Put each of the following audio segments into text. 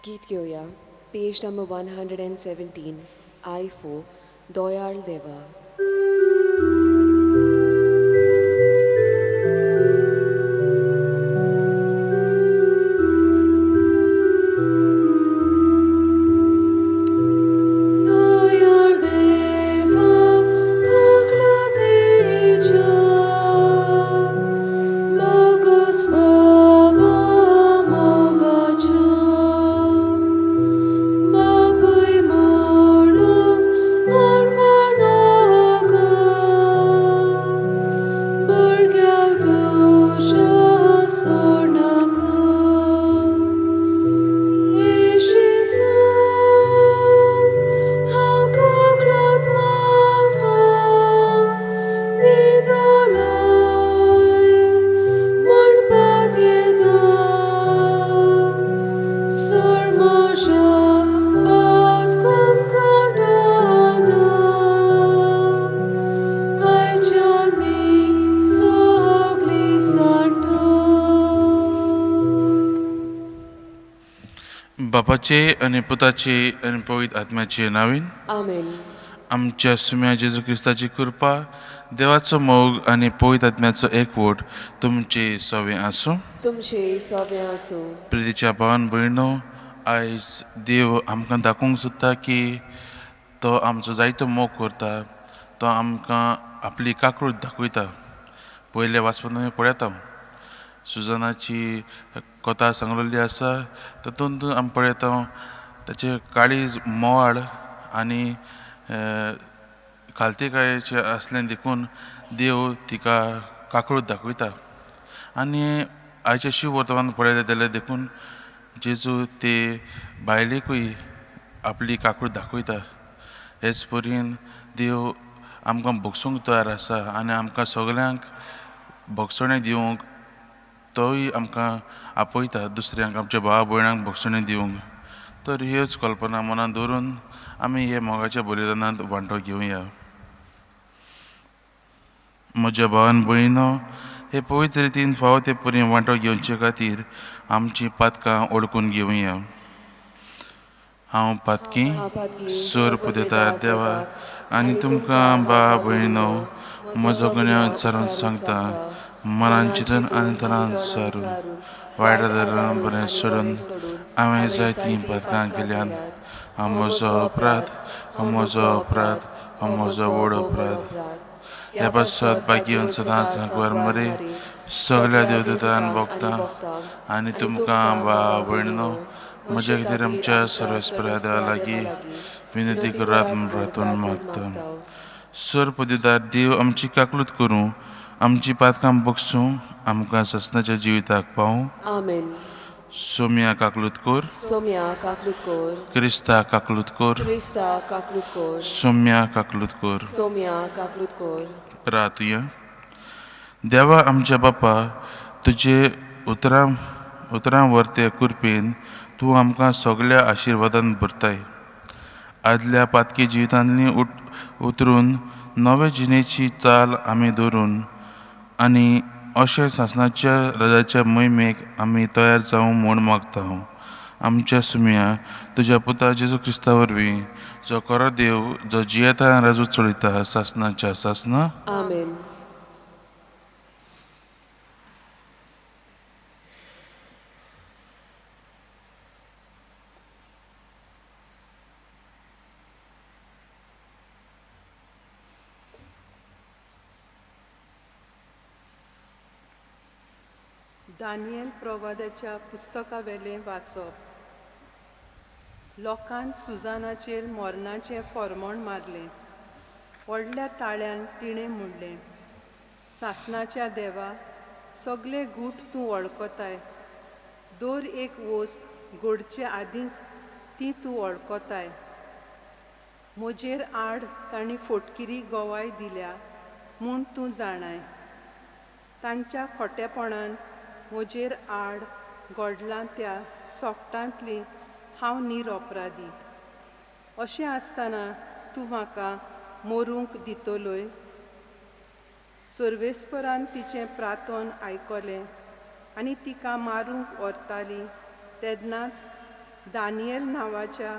गीत घेवया page number 117 I4 Doyal Deva. Doyal Deva काकलुतीच्या मागस बाबा मोगाच्या बापूय म्हणून अडवनाका भुरग्याक तुज्या सोडनाका येशी सांग हांव काकलूत मागतां दितलोय म्हणपाक येता सोड म्हज्या पातकांक आतां आयच्यानी सगळीं सांडटा. बापाचे आनी पुताचे आनी पवित्र आत्म्याचे नावीन. आमेन. आमच्या सुम्या जेजू क्रिस्ताची कृपा, देवाचो मोग आनी पवित्र आत्म्याचो एकवट तुमचे सवे आसूं. तुमचे सोवे आसूं. प्रितीच्या भावान भयणो, आयज देव आमकां दाखोवंक सोदता की तो आमचो जायतो मोग करता. तो आमकां आपली काकूट दाखयता. पयले वाचपांत आमी पळयता, सुजनाची कथा सांगलेली आसा. तातूंत आमी पळयता, ताचें काळीज मोवाळ आनी खालतीकायेचें आसलें देखून देव तिका काकूट दाखयता. आनी आयचे शिव वर्तमान पळयलें जाल्यार देखून जेजू ते बायलेकूय आपली काकूट दाखयता. हेच परीन देव आमकां भोगसूंक तयार आसा आनी आमकां सगल्यांक भोगसणें दिवंक तोय आमकां आपयता, दुसऱ्यांक आमच्या भावा भयणांक भोगसणें दिवंक. तर ह्योच कल्पना मनांत दवरून आमी हे मोगाच्या बलिदानांत वांटो घेवया. म्हज्या भावान भयणो, हे पवित्र रितीन फावो ते परी वांटो घेवचे खातीर आमचीं पातकां ओळखून घेवया. हांव पातकी हांव पातकी सोर पुदेतार देवा आनी तुमकां बा भयणो म्हजो गुन्यांव विचारून सांगता. मनान चिंतून आनी तणान सारून वायट आदारान बरें सोडून हांवें जायतीं पातकां केल्यात. हांव म्हजो अपराध, हो म्हजो अपराध, हो म्हजो व्हड अपराध. ह्या पासत भाग्यवंत सदांच सांकवार मरे, सगल्या देवदूतान भोगता आनी तुमकां बा भयणो म्हज्या खातीर आमच्या सर्वेस्परा देवा लागीं विनंती करात म्हूण प्रार्थना मागता. सर पदवीदार देव आमची काकलूत करूं, आमची पातकां बगसूं, आमकां ससनाच्या जिविताक पावूं. आमेन. सोम्या काकलूत कोर. सोम्या काकलूत कोर. क्रिस्ता काकलूत कोर. क्रिस्ता काकलूत कोर. सोम्या काकलूत कोर. सोम्या काकलूत कोर. प्रातुया. देवा आमच्या बापा, तुजे उतरां उतरां वर्ते कृपेन तूं आमकां सगल्या आशिर्वादान भरताय. आदल्या पातकी जिवितांतली उतरून नवे जिणेची चाल आमी दवरून आनी अशें सासणाच्या राजाच्या मोहिमेक आमी तयार जावं म्हूण मागता. हांव आमच्या सुमया तुज्या पुता जेजू क्रिस्ता वरवीं, जो खरो देव, जो जियेता राजू चलयता सासणाच्या सासना. आमेन. दानियल प्रवादाच्या पुस्तकावेलें वाचप. लोकान सुजानाचेर मरणाचें फॉर्मोण मारलें. व्हडल्या ताळ्यान तिणें म्हणलें, सासणाच्या देवा, सगले गूट तूं वळखताय. दर एक वस्त घडचे आदींच ती तूं वळखताय. म्हजेर आड तांणी फोटकिरी गवाय दिल्या म्हूण तूं जाणाय. तांच्या खोटेपणान म्हजेर आड घडलां त्या सोगटांतली हांव निरपराधी. अशें आसतना तूं म्हाका मरूंक दितलोय? सर्वेस्परान तिचें प्रार्थन आयकलें आनी तिका मारूंक व्हरताली तेन्नाच दानियल नांवाच्या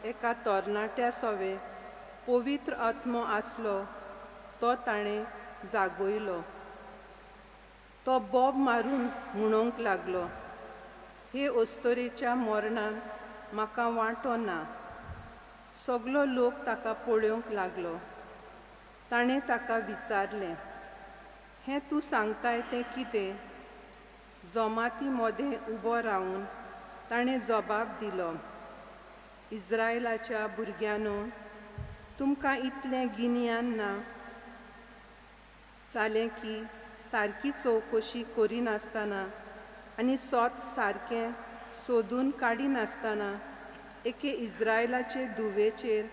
एका तरणाट्या सवे पवित्र आत्मो आसलो तो ताणें जागयलो. तो बोब मारून म्हणूंक लागलो, हे अस्तरेच्या मरणान म्हाका वांटो ना. सगलो लोक ताका पळोवंक लागलो. ताणें ताका विचारलें, हें तूं सांगताय तें कितें? जमाती मदें उबो रावन ताणें जबाब दिलो, इस्रायलाच्या भुरग्यांनो, तुमकां इतलें गिन्यान ना जालें की सारकी चवकशी करिनासतना आनी सोत सारकें सोदून काडिनासतना एके इस्रायलाचे धुवेचेर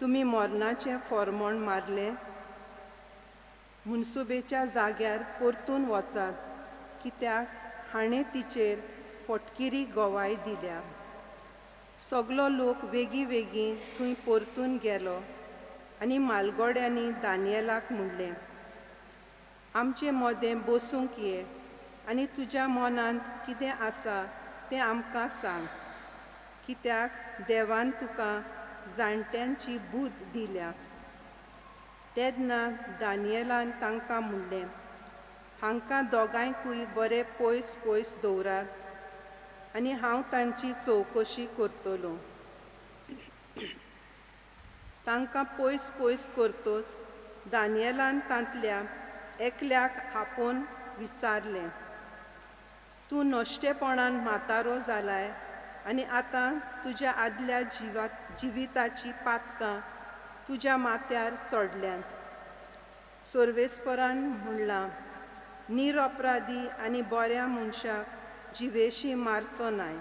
तुमी मरणाचें फॉर्मोण मारलें. मुनसुबेच्या जाग्यार परतून वचात, कित्याक हाणें तिचेर फटकिरी गवाय दिल्या. सगलो लोक वेगीं वेगीं थंय परतून गेलो आनी मालगोड्यांनी दानियलाक म्हणलें, आमचे मदें बसूंक ये आनी तुज्या मनांत कितें आसा तें आमकां सांग, कित्याक देवान तुका जाणट्यांची बूद दिल्या. तेन्ना दानियलान तांकां म्हणलें, हांकां दोगांयकूय बरें पयस पयस दवरात आनी हांव तांची चवकशी करतलो. तांकां पयस पयस करतच दानियलान तांतल्या एकल्याक आपोवन विचारलें, तूं नश्टेपणान म्हातारो जालाय आनी आतां तुज्या आदल्या जिविताची पातकां तुज्या माथ्यार चडल्यांत. सर्वेस्परान म्हणलां, निरअपराधी आनी बऱ्या मनशाक जिवेशी मारचो नाय.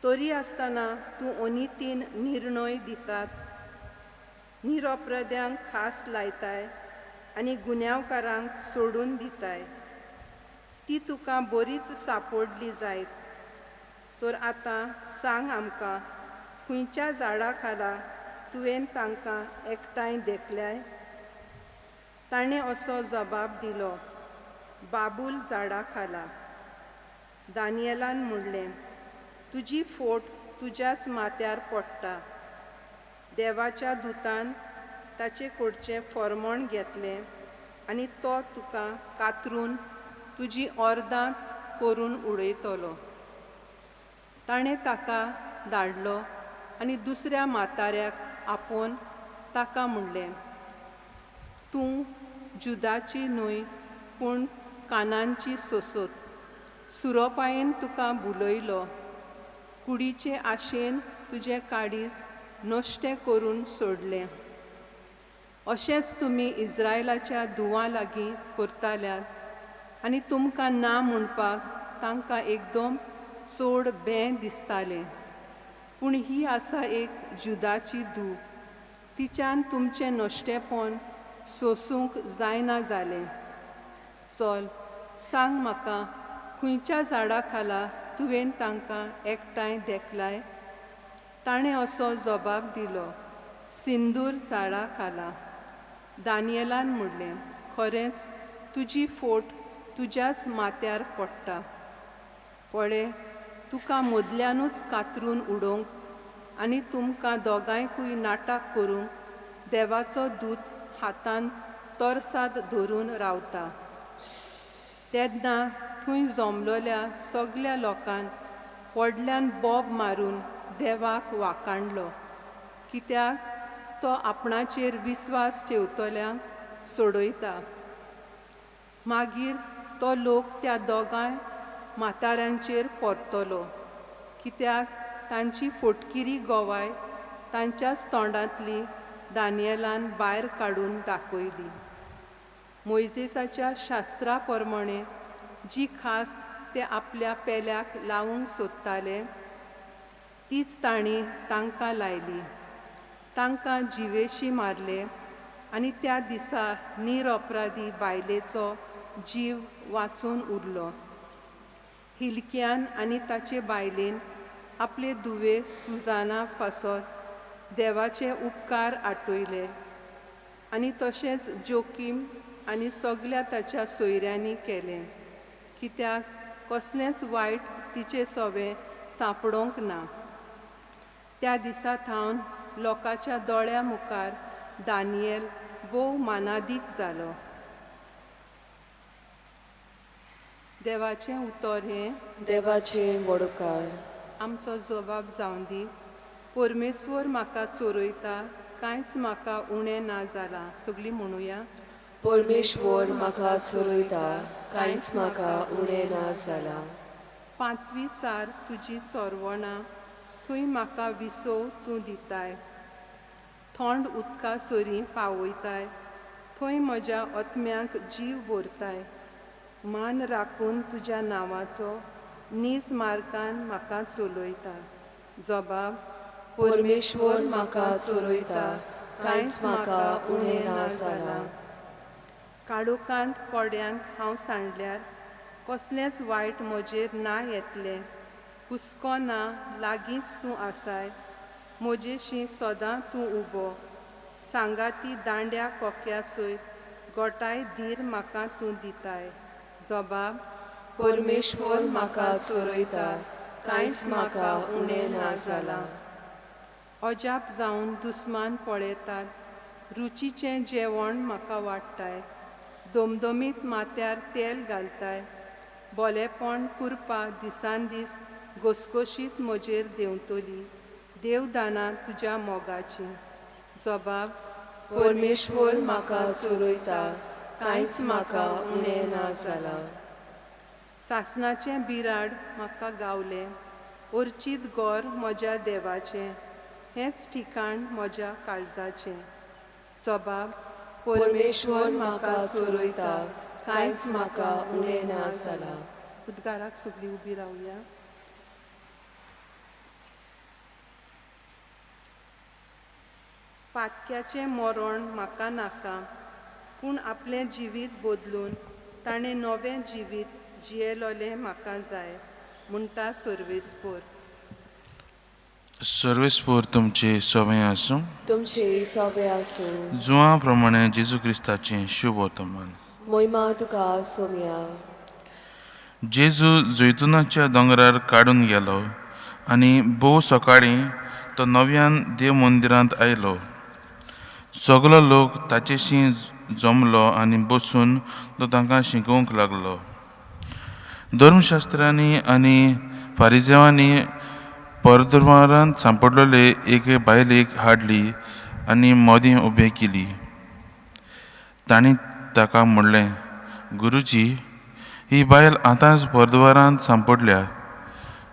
तरी आसतना तूं अनितीन निर्णय दितात, निरअपराध्यांक खास लायताय आनी गुन्यांवकारांक सोडून दिताय. ती तुका बरीच सापडली जायत. तर आतां सांग आमकां, खंयच्या झाडा खाला तुवें तांकां एकठांय देखल्याय? ताणें असो जबाब दिलो, बाबूल झाडा खाला. दानियलान म्हणलें, तुजी फोट तुज्याच माथ्यार पडटा. देवाच्या दुतान ताचे कडचें फॉर्मोण घेतलें आनी तो तुका कातरून तुजी अर्दांच करून उडयतलो. ताणें ताका धाडलो आनी दुसऱ्या म्हाताऱ्याक आपोवन ताका म्हणलें, तूं जुदाची न्हय पूण कानांची सोसत. सुरोपायेन तुका भुलयलो, कुडीचे आशेन तुजें काळीज नश्टें करून सोडलें. अशेंच तुमी इस्रायलाच्या धुवां लागीं करताल्यात आनी तुमकां ना म्हणपाक तांकां एकदम चड बें दिसतालें. पूण ही आसा एक जुदाची धूव, तिच्यान तुमचें नश्टेपण सोसूंक जायना जालें. चल सांग म्हाका, खंयच्या झाडा खाला तुवें तांकां एकठांय देखलाय? ताणें असो जबाब दिलो, सिंदूर झाडा खाला. दानियलान म्हणलें, खरेंच तुजी फोट तुज्याच माथ्यार पडटा. पळय, तुका मदल्यानूच कातरून उडोवंक आनी तुमकां दोगांयकूय नाटक करूंक देवाचो दूत हातान तरसाद धरून रावता. तेन्ना थंय जमलोल्या सगल्या लोकांक व्हडल्यान बोब मारून देवाक वाकाणलो, कित्याक तो आपणाचेर विस्वास ठेवतल्यांक सोडयता. मागीर तो लोक त्या दोगांय म्हाताऱ्यांचेर परतलो, कित्याक तांची फटकिरी गवाय तांच्याच तोंडांतली दानियलान भायर काडून दाखयली. मोयजेसाच्या शास्त्रा प्रमाणे जी खास ते आपल्या पेल्याक लावंक सोदताले तीच तांणी तांकां लायली. तांकां जिवेशी मारले आनी त्या दिसा निरअपराधी बायलेचो जीव वाचून उरलो. हिलक्यान आनी ताचे बायलेन आपले धुवे सुजाना पासत देवाचे उपकार आटयले आनी तशेंच जोकीम आनी सगल्या ताच्या सोयऱ्यांनी केलें, कित्याक कसलेंच वायट तिचे सोवें सांपडोंक ना. त्या दिसा थावन लोकांच्या दोळ्या मुखार दानियल भोव मानादीक जालो. देवाचें उतर हें देवाचे मोडकार. आमचो जबाब जावन दी. परमेश्वर म्हाका चोरयता, कांयच म्हाका उणें ना जालां. सगळीं म्हणुया. परमेश्वर म्हाका चोरयता, कांयच म्हाका उणें ना जालां. पांचवी चार तुजी चोरवणां, थंय म्हाका विसव तूं दिताय. थोंड उदका सरीं पावयताय, थंय म्हज्या आत्म्याक जीव भरताय. मान राखून तुज्या नांवाचो नीज मार्गान म्हाका चलयता. जबाब. परमेश्वर म्हाका चोरयता, कांयच म्हाका उणें ना जालां. काळोखांत कोड्यांत हांव सांडल्यार कसलेंच वायट म्हजेर ना येतलें. हुस्को ना, लागींच तूं आसाय, म्हजेशी सदां तूं उबो. सांगाती दांड्या कोक्या सयत गोठाय धीर म्हाका तूं दिताय. जबाब. परमेश्वर म्हाका चोरयता, कांयच म्हाका उणें ना जालां. अजाप जावन दुस्मान पळयतात, रुचीचें जेवण म्हाका वाडटाय. दमदमीत माथ्यार तेल घालताय. बोलेपण कुरपा दिसान दीस घसघशीत म्हजेर देंवतली. देवदानां तुज्या मोगाचीं. जबाब. परमेश्वर म्हाका चोरयता, कांयच म्हाका उणें ना जालां. सासणाचें बिराड म्हाका गावलें, अर्चीत गोर म्हज्या देवाचें, हेंच ठिकाण म्हज्या काळजाचें. जबाब. परमेश्वर म्हाका चोरयता, कांयच म्हाका उणें ना जालां. उद्गाराक सगळीं उबी रावया. पातक्याचें मरण म्हाका नाका, पूण आपलें जिवीत बदलून ताणें नवें जिवीत जियेलोलें म्हाका जाय, म्हणटा सर्वेस्पोर. सर्वेस्पोर तुमचे सवंय आसूं. तुमचे सवे आसूं. जुआ प्रमाणे जेजू क्रिस्ताचें शुभ वर्तमान. मोहिमा तुका सोमया. जेजू जैतुनाच्या दोंगरार काडून गेलो आनी भोव सकाळीं तो नव्यान देव मंदिरांत आयलो. सगलो लोक ताचेशी जमलो आनी बसून तो तांकां शिकोवंक लागलो. धर्मशास्त्रांनी आनी फारिजेवांनी परदरवारांत सांपडलेले एके बायलेक हाडली आनी मदीं उबें केली. तांणी ताका म्हणलें, गुरुजी, ही बायल आतांच परद्वारांत सांपडल्या.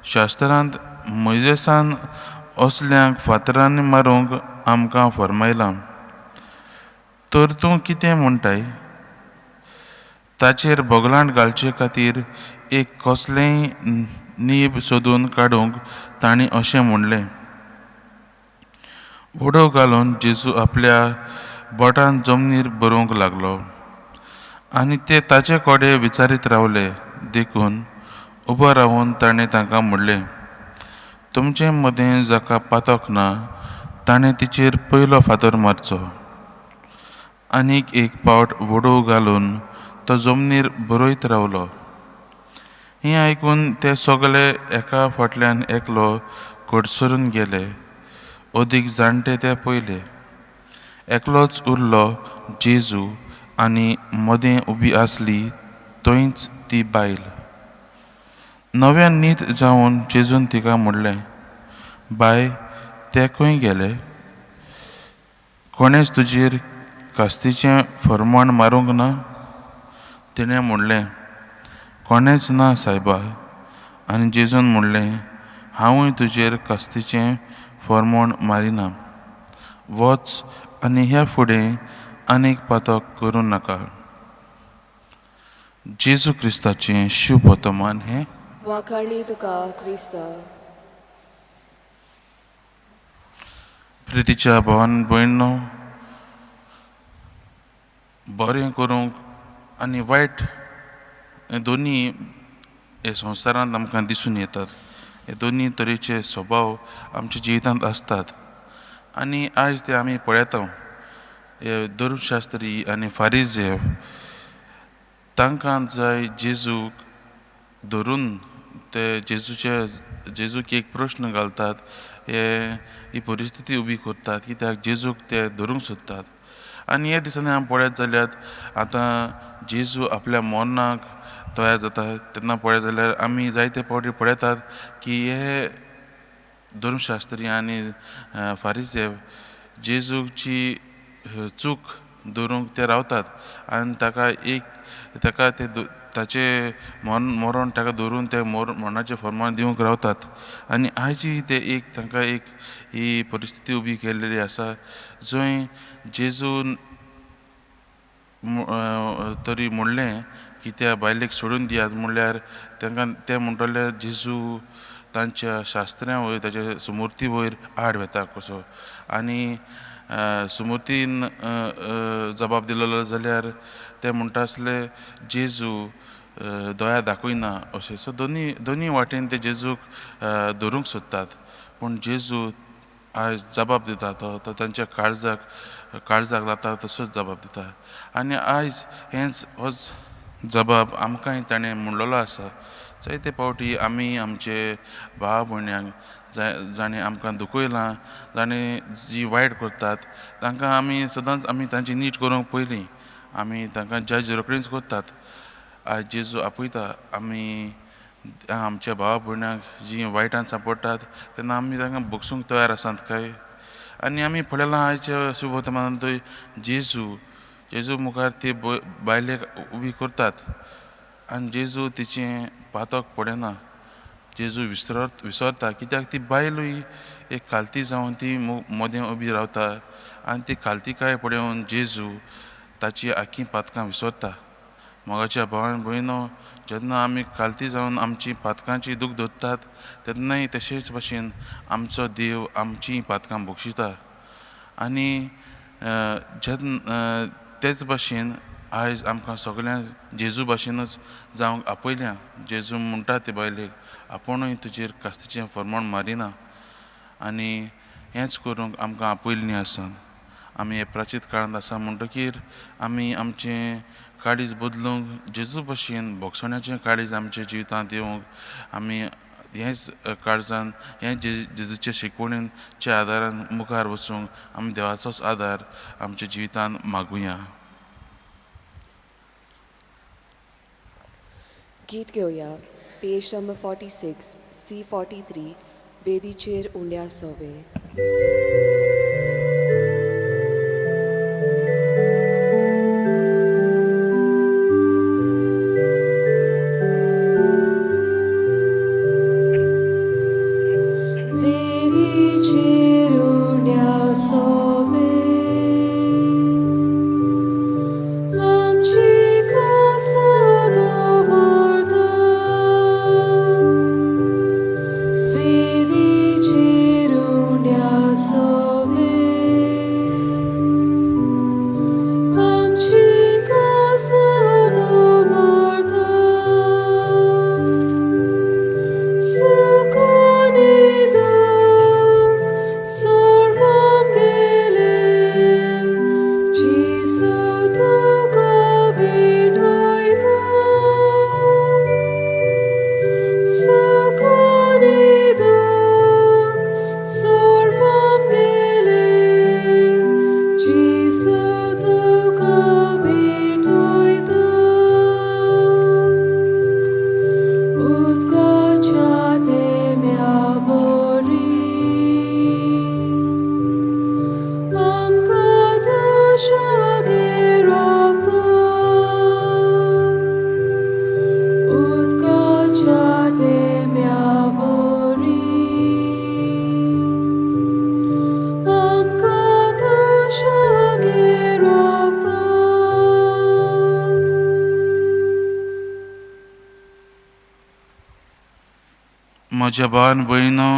शास्त्रांत मोयजेसान असल्यांक फातरांनी मारूंक आमकां फर्मायलां, तर तूं कितें म्हणटाय? ताचेर बगलांट घालचे खातीर एक कसलेंय नीब सोदून काडूंक तांणी अशें म्हणलें. उडो घालून जेजू आपल्या बोटान जमनीर बरोवंक लागलो आनी ते ताचे कडेन विचारीत रावले. देखून उबो रावून ताणें तांकां म्हणलें, तुमचे मदें जाका पातक ना ताणें तिचेर पयलो फातर मारचो. आनीक एक पावट वडोव घालून तो जमनीर बरयत रावलो. हें आयकून ते सगळे एका फाटल्यान एकलो कडसरून गेले. अदीक जाणटे ते पयले. एकलोच उरलो जेजू आनी मदें उबी आसली थंयच ती बायल. नव्यान नीत जावन जेजून तिका म्हणलें, बाय, ते खंय गेले? कोणेच तुजेर कास्तीचें फर्माण मारूंक ना? तिणें म्हणलें, कोणेच ना सायबा. आनी जेजून म्हणलें, हांवूय तुजेर कास्तीचें फर्माण मारिना. वच आनी ह्या फुडें आनीक पातक करूं नाका. जेजू क्रिस्ताचें शुभ वर्तमान हें. वाखाणी तुका क्रिस्ता. प्रितीच्या भावान भयणो, बरें करूंक आनी वायट हे दोनी हे संवसारांत आमकां दिसून येतात. हे दोनी तरेचे स्वभाव आमच्या जिवितांत आसतात आनी आयज ते आमी पळयता. हे धर्मशास्त्री आनी फारिजेव तांकां जाय जेजूक धरून ते जेजूचे जेजूक एक प्रश्न घालतात, हे ही परिस्थिती उबी करतात कित्याक जेजूक ते धरूंक सोदतात. आनी हे दिसांनी आमी पळयत जाल्यार आतां जेजू आपल्या मरणाक तयार जाता तेन्ना पळयत जाल्यार आमी जायते फावटी पळयतात की हे धर्मशास्त्री आनी फारीसेव जेजूची चूक धरूंक ते रावतात आनी ताका एक ताका ते ताचे मरण ताका धरून ते मरणाचें फर्मान दिवंक रावतात. आनी आयची ते एक तांकां एक ही परिस्थिती उबी केल्ली आसा जंय जेजून तरी म्हणलें की त्या बायलेक सोडून दियात म्हणल्यार तांकां ते म्हणटले जेजू तांच्या शास्त्र्यां वयर ताच्या सुमूर्ती वयर आड वेता कसो. आनी सुमूर्तीन जबाब दिलेलो जाल्यार ते म्हणटा आसले जेजू दया दाखयना अशें. सो दोनी दोनी वाटेन ते जेजूक धरूंक सोदतात पूण जेजू आयज जबाब दिता तो तो तांच्या काळजाक काळजाक लाता तसोच जबाब दिता. आनी आयज हेंच होच जबाब आमकांय ताणें म्हणलेलो आसा. जायते फावटी आमी आमचे भाव भयण्यांक जाणें आमकां दुखयलां, जाणें जी वायट करतात तांकां आमी सदांच आमी तांची नीट करूंक पयलीं आमी तांकां जज रोखडीच करतात. आयज जेजू आपयता आमी आमच्या भावा भयणांक जीं वायटान सांपडटात तेन्ना आमी तांकां भोगसूंक तयार आसात काय. आनी आमी पळयलां आयच्या शुभवर्तमानांतूय जेजू जेजू मुखार ती बायलेक उबी करतात आनी जेजू तिचें पातक पळयना. जेजू विसरता कित्याक ती बायलूय एक खालती जावन ती मदें उबी रावता आनी ती खालतीकाय पळोवन जेजू ताची आखी पातकां विसरता. मोगाच्या भावान भयणो जेन्ना आमी खालती जावन आमची पातकांची दूख धरतात तेन्नाय तशेंच भशेन आमचो देव आमची पातकां बक्षिता. आनी जेन्ना तेच भशेन आयज आमकां सगळ्यांक जेजू भाशेनूच जावंक आपयल्या. जेजू म्हणटा ते बायलेक आपुणूय तुजेर कास्तीचें फर्माण मारिना आनी हेंच करूंक आमकां आपयल्लीं आसा. आमी हे प्राचीत काळांत आसा म्हणटकीर आमी आमचें काळीज बदलूंक जेजू भशेन भोगसण्याचें काळीज आमच्या जिवितांत येवंक आमी हेंच काळजान हें जेजूचे शिकवणीच्या आदारान मुखार वचूंक आमी देवाचोच आदार आमच्या जिवितांत मागुया. गीत घेवया पेज नंबर 46 C43 वेदीचेर उंड्या सोवे. वेदीचेर उंड्या सोवे आमची कासा दवरता. वेदीचेर उंड्या सोवे आमची कासा दवरता. सुखानिदा सर्वम गेले जेजू तुका भेटयता. सुखानिदा सर्वम गेले जेजू तुका भेटयता. उदकाच्या तेम्यावरी आमकां दशागे राखता. उदकाच्या तेम्यावरी आमकां दशागे राखता. म्हज्या भावान भयणो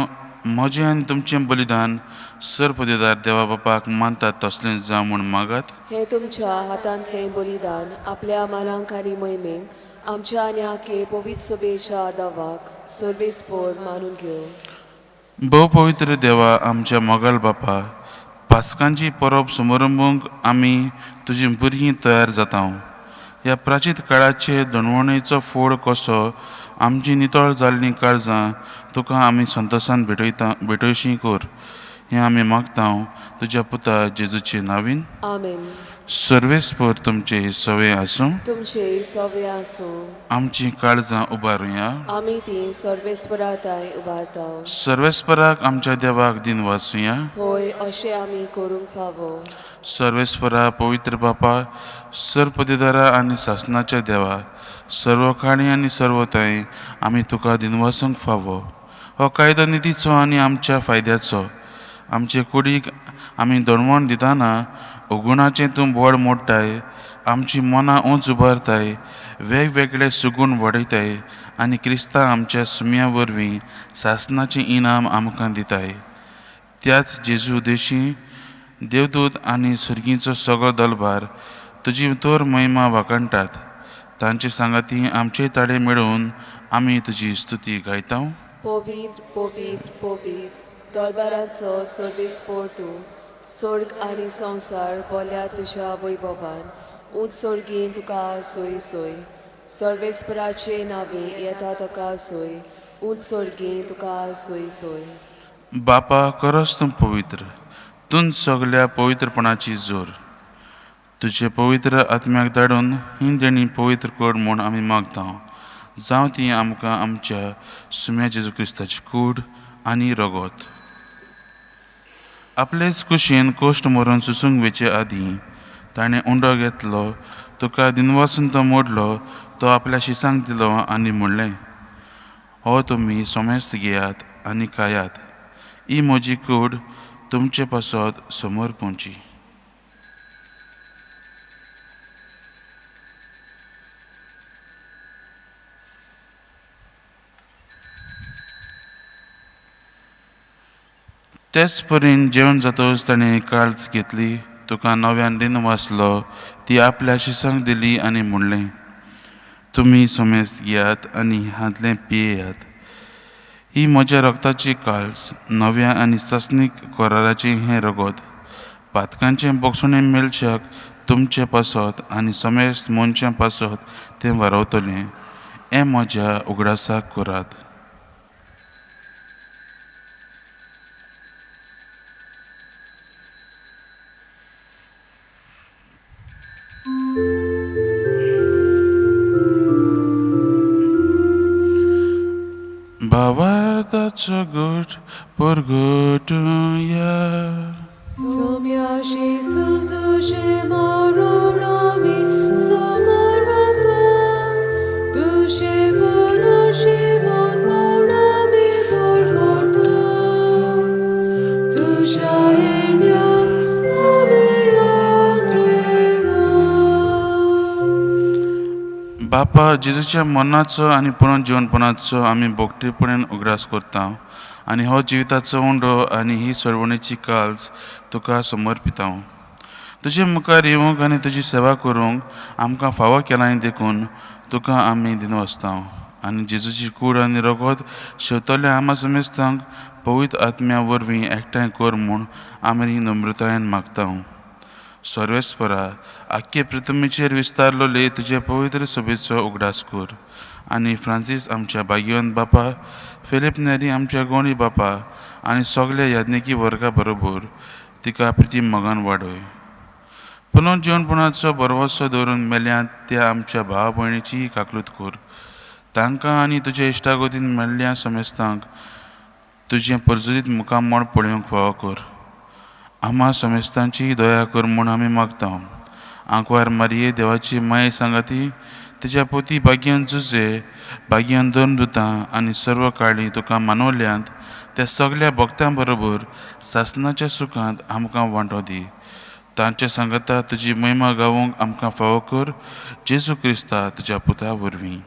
म्हजें आनी तुमचें बलिदान सर्पदेदार देवा बापाक मानतात तसलें जावं म्हूण मागात. हे तुमच्या हातांतलें बलिदान आपल्या मानांक आनी मोहिमेक आमच्या आनी आखे पवित्र सभेच्या दावाक सर्वेस्पोर मानून घेवं. भोव पवित्र देवा आमच्या मोगाल बापा, पास्कांची परब समारंभूंक आमी तुजी भुरगीं तयार जाता. ह्या प्राचीत काळाचे दणवणेचो फोड कसो आमची नितळ जाल्लीं काळजां तुका आमी संतोसान भेटयता भेटयशी कर हें आमी मागता तुज्या पुता जेजूचे नावीन. आमेन. सर्वेस्पर तुमचे सवे आसूं. तुमचे सवे आसूं. आमची काळजां उबारुया. आमी ती सर्वेस्पराताय उबारता. सर्वेस्पराक आमच्या देवाक दिन वाचुया. होय, अशें आमी करूंक फावो. सर्वेस्परा पवित्र बापा, सरपतिदारा आनी सासनाच्या देवा, सर्व काणी आनी सर्वताय आमी तुका दिनवासूंक फावो. हो कायदो नितीचो आनी आमच्या फायद्याचो. आमचे कुडीक आमी दणवण दिताना अगुणाचें तूं बोड मोडटाय, आमची मनां उंच उबारताय, वेगवेगळे सुगूण वाडयताय आनी क्रिस्ता आमच्या सुम्या वरवीं सासनाचें इनाम आमकां दिताय. त्याच जेजू देशी देवदूत आनी सर्गीचो सगळो दलबार तुजी तोर महिमा वाखाणटात. तांचे सांगाती आमचे ताळे मेळोवन आमी तुजी स्तुती गायता. पवित्र पवित्र पवित्र दरबाराचो सर्वेस्पोर तूं, स्वर्ग आनी संवसार बोल्या तुज्या वैभवान. उंच सर्गीन तुका सोय सोय. सर्वेस्पराचे नावे येता तुका सोय. उंच सर्गीन तुका सोय सोय. बापा, खरोच तूं पवित्र, तूं सगल्या पवित्रपणाची जोर. तुजे पवित्र आत्म्याक धाडून ही देणी पवित्र कर म्हूण आमी मागता. जावं ती आमकां आमच्या सुम्या जेजू क्रिस्ताची कूड आनी रगत. आपलेच कुशीन कोश्ट मरून सुसूंक वेचे आदीं ताणें उंडो घेतलो, तुका दिनवासून तो मोडलो, तो आपल्या शिसांक दिलो आनी म्हणलें, हो तुमी समेस्त घेयात आनी खायात. ही म्हजी कूड तुमचे पासत समोर पोवची. तेच परीन जेवण जातकच ताणें काळज घेतली, तुका नव्यान दिन वाचलो, ती आपल्या शिसांक दिली आनी म्हणलें, तुमी समेस्त घेयात आनी हांतलें पियेयात. ही म्हज्या रगताची काळज, नव्या आनी सासणीक कराराचें हें रगत. पातकांचें बोगसणें मेळच्याक तुमचे पासत आनी समेस्त मनशां पासत तें वारवतलें. हें म्हज्या उगडासाक करात. भावार्थाचो गोट परगटुया. सोम्या जेजू तुजें मरण आमी समर्पता, तुजें पुनर्जीवन म्हूण आमी परगटा. तुज्या येण्याक आमी आत्रेता. बापा, जेजूच्या मरणाचो आनी पुनर्जीवनपणाचो आमी बोगटेपणान उगडास करता आनी हो जिविताचो उंडो आनी ही सोडवणेची काळज तुका समर्पिता. तुजे मुखार येवंक आनी तुजी सेवा करूंक आमकां फावो केलां देखून तुका आमी दिनवासता. आनी जेजूची कूड आनी रगत शेवतल्या आमा समेस्तांक पवित्र आत्म्या वरवीं एकठांय कर म्हूण आमी नम्रतायेन मागता. सर्वेस्परा, आख्खे पृथ्वीचेर विस्तारलोले तुजे पवित्र सभेचो उगडास कर आनी फ्रांसीस आमच्या भाग्यवंत बापा, फिलीप नेरी आमच्या गोंडी बापा आनी सगल्या याज्ञिकी वर्गा बरोबर तिका प्रिती मोगान वाडय. पुनर्जीवनपणाचो भरवंसो दवरून मेल्यात त्या आमच्या भाव भयणीचीय काकलूत कर. तांकां आनी तुज्या इश्टागतीन मेल्ल्या समेस्तांक तुजें परजरीत मुखामळ पळोवंक फावो कर. आमा समेस्तांची दया कर म्हूण आमी मागता. आंकवार मारये देवाची माये सांगाती तिच्या पोती भाग्यान जुजे भाग्यान दोन दुतां आनी सर्व काळी तुका मानवल्यांत त्या सगल्या भक्तां बरोबर सासनाच्या सुखांत आमकां वांटो दी. तांचे सांगाता तुजी महिमा गावोवंक आमकां फावो कर. जेजू क्रिस्ता तुज्या पुता वरवीं.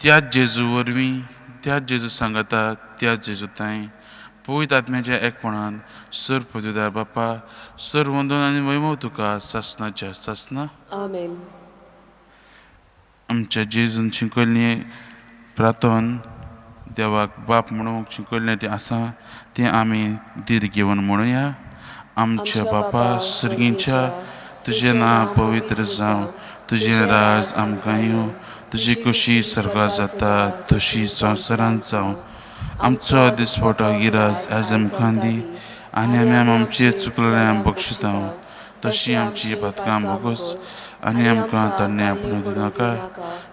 त्याच जेजू वरवीं, त्याच जेजू सांगाता, त्याच जेजू तांय पवित्र आत्म्याच्या एकपणान सर पदवीदार बापा, सर वंदन आनी वैभव तुका सासनाच्या सासना. आमेन. आमच्या जेजून शिकयल्लें प्रार्थन देवाक बाप म्हणूंक शिकयल्लें तें आसा तें आमी धीर घेवन म्हणुया. आमच्या बापा सर्गींच्या, तुजें नांव पवित्र जावं, तुजें राज आमकां येवं, तुजी खुशी सर्गां जाता तशी संवसारांत जावं. आमचो दिसपटो गिराज आयज आमकां दी आनी आमी आमचे चुकलें बक्षिता तशी आमची पातकां भोगोस आनी आमकां तरणे आपणू दिनाका,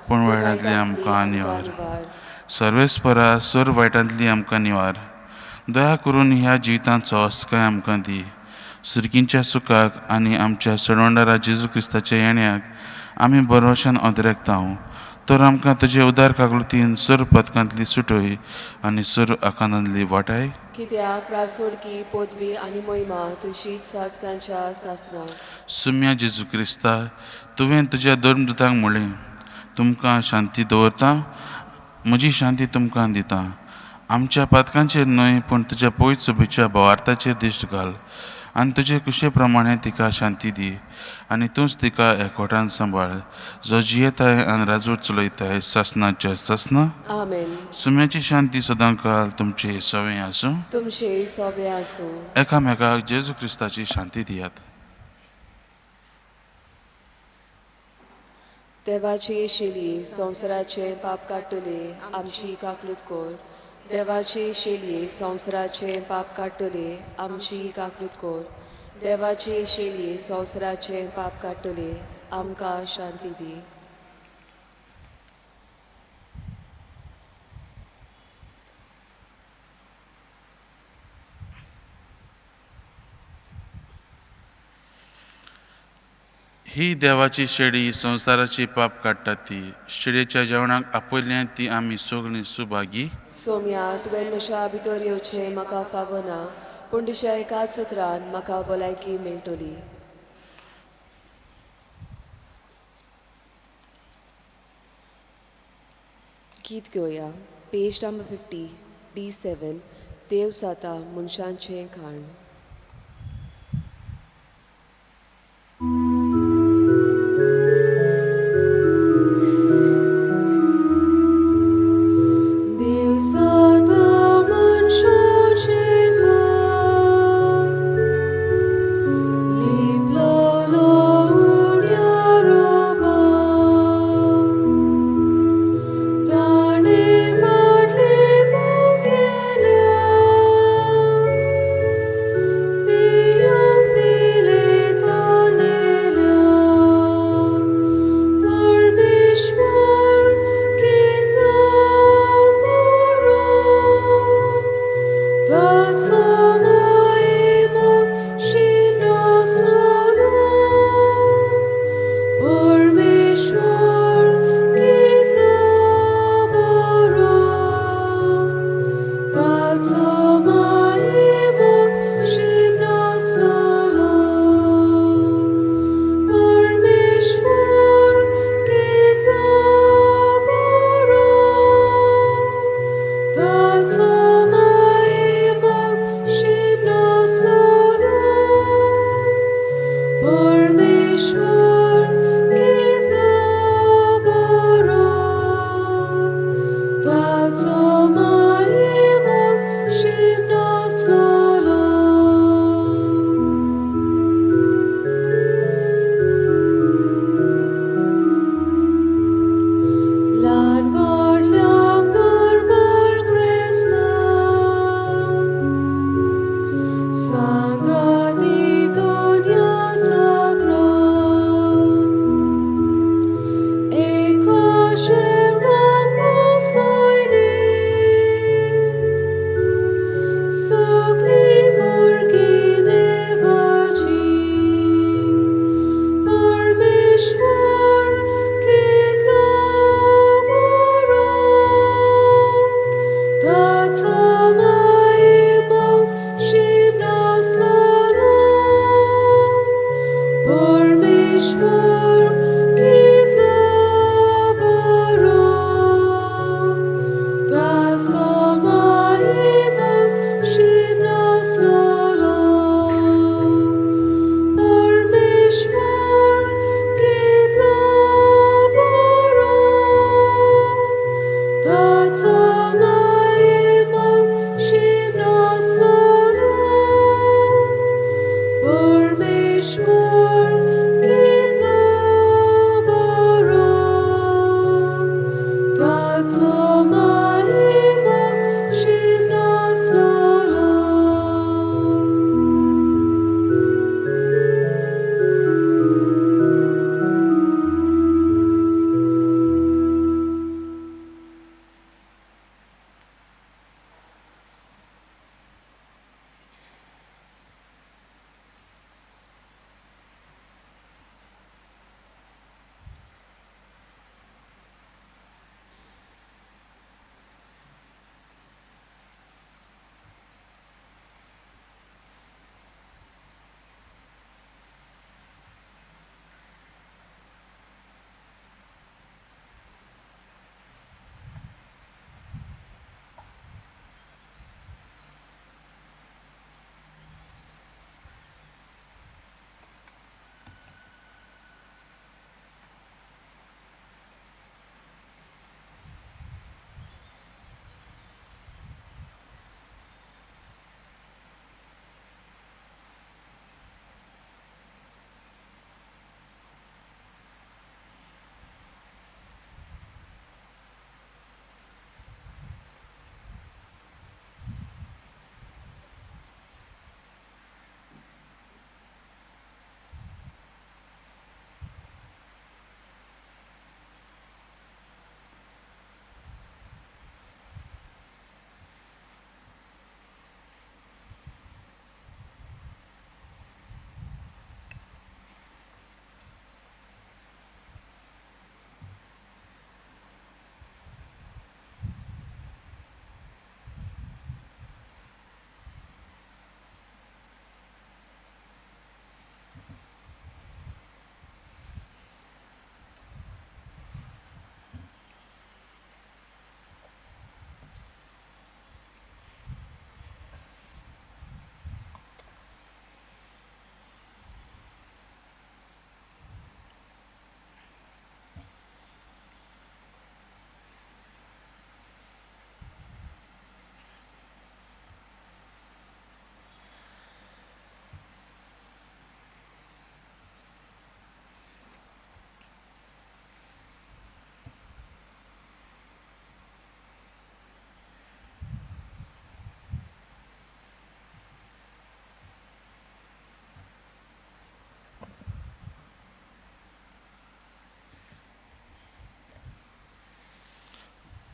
पूण वायटांतली आमकां निवार. सर्वेस्परा सोर वायटांतली आमकां निवार. दया करून ह्या जिवितांचो अस्काय आमकां दी. सुर्गींच्या सुखाक आनी आमच्या सडवंडारा जेजू क्रिस्ताच्या येण्याक आमी बरोवशान अदरेकता. तर आमकां तुजे उदार कागलुतीन सुर पदकांतली सुटय आनी सुर आकांतांतली वाटाय. कित्याक रासोडकी पदवी आनी महिमा तुजीच सासणाच्या सासणां. सुम्या जेजू क्रिस्ता, तुवें तुज्या धर्मदूतांक म्हणलें, तुमकां शांती दवरता, म्हजी शांती तुमकां दिता. आमच्या पातकांचेर न्हय पूण तुज्या पवित्र सभेच्या भावार्थाचेर दिश्ट घाल आनी तुजे कुशे प्रमाणे तिका शांती दी आनी तूंच तिका एकवटान सांबाळ, जो जियेताय आनी राजवट चलयताय सासणाच्या सासना. आमेन. सुम्याची शांती सदांकाल तुमचे सवे आसूं. तुमचे सोबे आसूं. एकामेकाक जेजू क्रिस्ताची शांती दियात. देवाची शेली संवसाराचे पाप काडटले आमची काकलूत कोर. देवाची शेली संवसाराचे पाप काडटले आमची काकलूत कोर. देवाची शेली संवसाराचे पाप काडटले आमकां शांती दी. ही देवाची शेडी संवसाराची पाप काडटा ती शेडयेच्या जेवणाक आपयल्या ती आमी सगळीं सुभागी. सोम्या, तुवें म्हज्या भितर येवचें म्हाका फावना, पूण तुज्या एकाच उतरान म्हाका भलायकी मेळटली. गीत घेवया, पेज नंबर 50 D7, देव साता मनशांचें खाण. देव साता मनशाचें खाण, लिपलोलो उण्या रोबार, ताणें वाडलें मुगेल्या, पिवंक दिलें तानेल्या. परमेश्वर कितलो बरो, ताचो महिमो शीम नासलोलो. परमेश्वर कितलो बरो, ताचो महिमो शीम नासलोलो. परमेश्वर कितलो बरो, ताचो महिमो शीम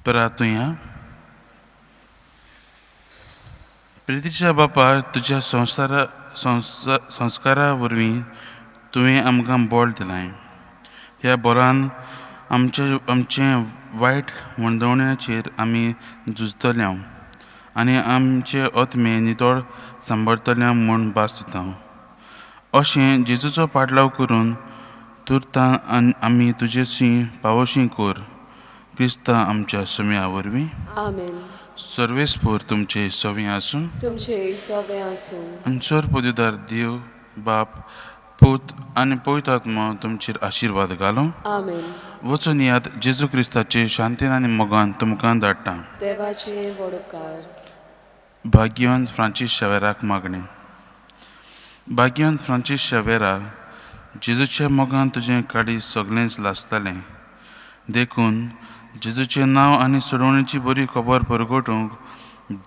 प्रार्थुया. प्रितीच्या बापा, तुज्या संवसारा संस्कारा वरवीं तुवें आमकां बळ दिलां. ह्या बोरान आमचे आमचें वायट वणदवण्याचेर आमी झुजतले आनी आमचे आत्मे नितळ सांबाळतले म्हूण भास दिता. अशें जेजूचो पाटलाव करून तुर्तान आमी तुजेशी पावोशी कर, क्रिस्ता आमच्या सुम्या वरवीं. आमेन. सर्वेस्पोर तुमचे सवी आसूं. तुमचे सवे आसूं. आनी सर पदवीदार देव बाप, पूत आनी पवित्र आत्मा तुमचेर आशिर्वाद घालूं. आमेन. वचून यात. जेजू क्रिस्ताचे शांतीन आनी मोगान तुमकां धाडटा. देवाचे व्हड उपकार. भाग्यवंत फ्रांसीस शेवेराक मागणें. भाग्यवंत फ्रांसीस शेवेरा, जेजूच्या मोगान तुजें काळीज सगळेंच लासतालें, देखून जेजूचें नांव आनी सोडवणेची बरी खबर परगटूंक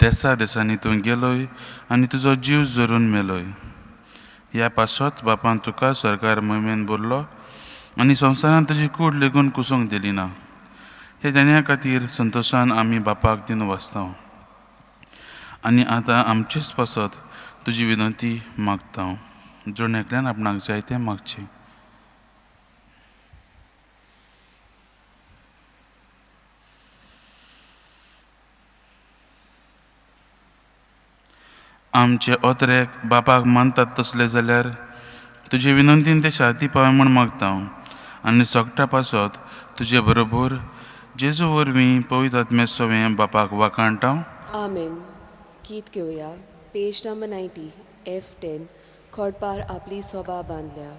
देसा देसांनी तूं गेलोय आनी तुजो जीव जरून मेलोय. ह्या पासत बापान तुका सरकार मोहिमेन भरलो आनी संवसारांत तुजी कूड लेगून कुसूंक दिली ना. हे देण्या खातीर संतोशान आमी बापाक दिवन वाचता आनी आतां आमचेच पासत तुजी विनंती मागता. जण एकल्यान आपणाक जाय तें मागचें. आमचे ओतरेक बापाक मानतात तसले जाल्यार तुजे विनंतीन ते शांती पावय म्हूण मागता आनी सगटा पासत तुजे बरोबर जेजू वरवीं पवित्र आत्मे सवें बापाक वाखाणटा. आमेन. गीत घेवया, पेज नंबर 90, F 10, खोडपार आपली सोबा बांदल्या.